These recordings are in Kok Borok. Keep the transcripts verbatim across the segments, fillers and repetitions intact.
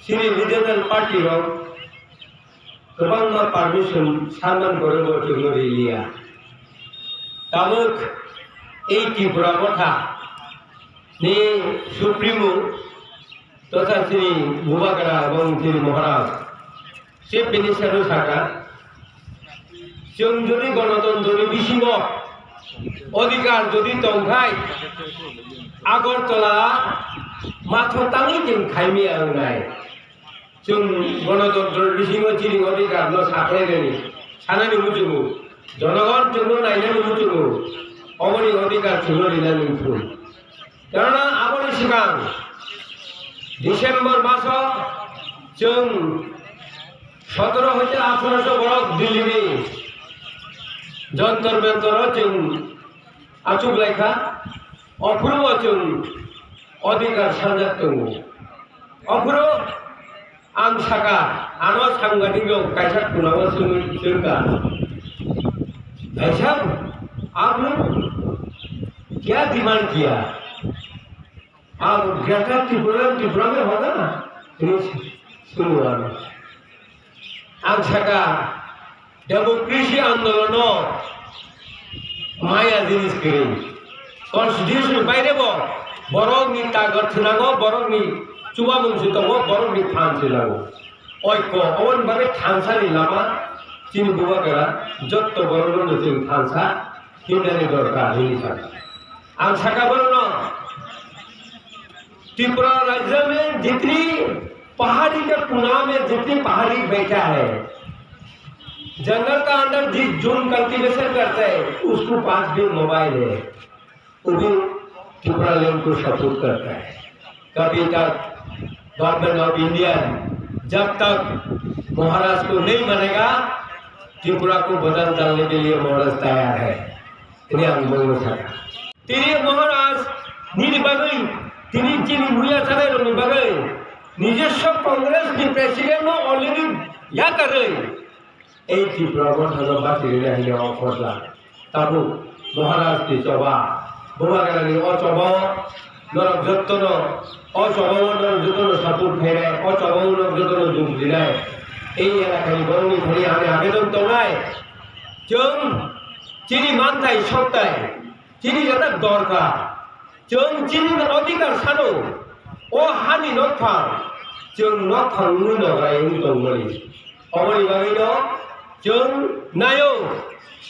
Chini regional party rok kwbangma permission sanman borok bo chwngno riliya. Tabuk ei Tripura Motha ni Supremo totha chini Bubagra ebong chini Maharaj Chief Minister no sakha, chwng jodi gonotontro ni bisingo odhikar jodi tongkhai, Agartala mathok tangwi chwng khaimaya wngnai. Chwng gonotontro ni bisingo chini odhikar no sakhlainani sanani muchungo, jonogon chwngno nainani muchungo, omoni odhikar chwngno rinani muchungo. Karana aboni swkang December maso chwng sotoro hoite athroso borok Delhi ni Jantar Mantaro chwng achuk laikha, ophuru o chwng odhikar sanjak tongo. Ophuru ang saka, ano sangbadik rok kaisa khunao swngwi swngkha, "Bhai sahab, aap log kya demand kiya? Aap Greater Tripura, Tripura mein hoga na?" Hinwi swngwi ano. Ang saka, democracy andolono maya jinis kwrwi. Constitution ni baire bo borokni tagot thwnango, borokni chubamung se tongo, borokni phan se nango. Oiko, oboni bagwi thansani lama chini Bubagra jotto borokno chwng thansa himnani dorkar hinwi saka. Ang saka borokno, Tripura राज्य में जितनी पहाड़ी का कोना में जितनी पहाड़ी बैठा है, जंगल का अंदर जिस जून कल्टीवेशन करता है, उसको पास भी मोबाइल है, वो भी त्रिपुरा लैंड को सपोर्ट करता है। कभी तक गवर्नमेंट ऑफ इंडिया जब तक महाराज को नहीं मानेगा, त्रिपुरा को बदल डालने के लिए महाराज तैयार है। Ini ang bwrwino sakha. Tini Maharaj nini bagwi, tini chini muya chanairokni bagwi nijoswo Congress ni president no already yakarwi ei Tripura Motha no bachirina hwnwi o khorjak. Tabuk Maharaj ni choba, Bubagrani o choba o norok jottono, o choba o norok jottono support khainai, o choba o norok jottono jum rinai. Ei elakani borokni thani ani abedon tongnai. Chwng chini manthai soktai, chini jata dorkar. Chwng chini odhikar sano, o hani nokphang, chwng nokphang wngwi nograi wngwi tongmani. Oboni bagwino chwng naio,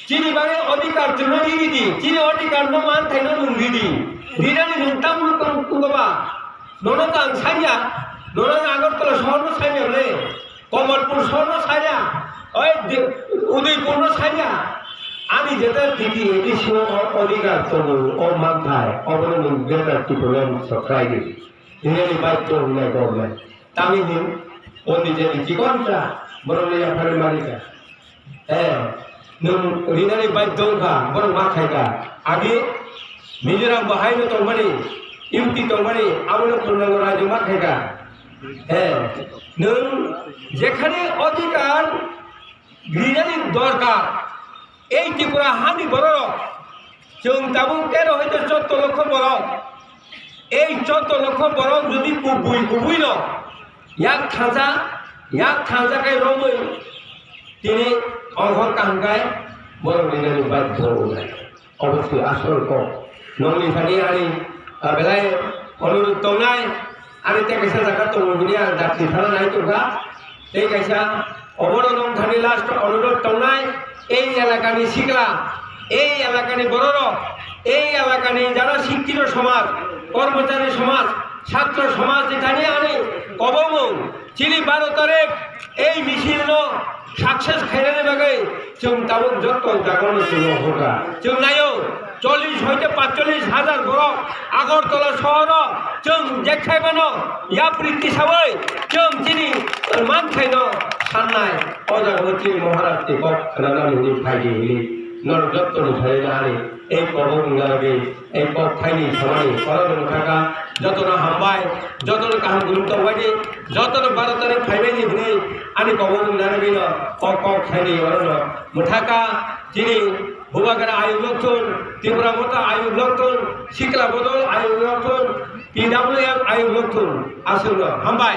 chini bagwi odhikar chwngno ridi, chini odhikar no manthaino nwng ridi. Rinani nwng tamno tong-, tongba? Nono tang sanya, nono Agartala sohorno sanya le. Kamalpur sohorno saya, oi de-, Udaipurno saya, ani jeta titi eti sino o-, odhikar tongo, o manthai, obono nwng greater Tipraland sokrai di. Rinani baidhyo wngnai government. Tamo hin, o nijeni chikonsa, borokno yaphar manwi kha. Eh, nwng rinani baidhyo wngkha, borok ma khaikha. Agi Mizoram bo haino tongmani, U T tongmani, abono Purnango Rajyo ma khaikha. Eh, nwng jekhani odhikar rinani dorkar, ei Tripura hani bororok, chwng tabuk tero hoite choddo lokho borok, ei choddo lokho borok jodi kubui kubui no yak thansa, yak thansa khe romwi tini ongkhor kaham khe borok rinani baidhyo wngnai. Obosoi asol kok. Nongni thani ani, ah, belai onurudh tongnai, ani tei kaisa jaga tongo hwnwi ang dakti thana nai tongkha. Tei kaisa obono nong thani last onurudh tongnai, ei elakani sikla, ei elakani bororok, ei elakani jara sikkito somaj, kormochari somaj, chhatro somaj ni thani ani kobongmung, chini baro tarik ei misil no success khainani bagwi chwng tabuk jotto jaga no chwng ongkhorkha. Chwng naio, chollish hoite paitchollish hajar borok Agartala sohoro chwng jekhai mano, yapri tisawi chwng chini mankhaino sannai. O jaga o chini Maharaj ni kok khwnana hwnwi phaidi hwnwi norok jotto ni thani nahani ei kobong wngna bagwi. Ei kok thaini samani oro nwng kha kha, jotono hambai, jotono kaham gulung tongbaidi, jotono baro tarik phaibaidi hwnwi ani kobong wngna bagwino o kok thaini orono mwthaka chini Bubagra ayuk lokthun, Tipra Motha ayuk lokthun, Sikla Bodol ayuk lokthun, T W F ayuk lokthun. Aswkno hambai.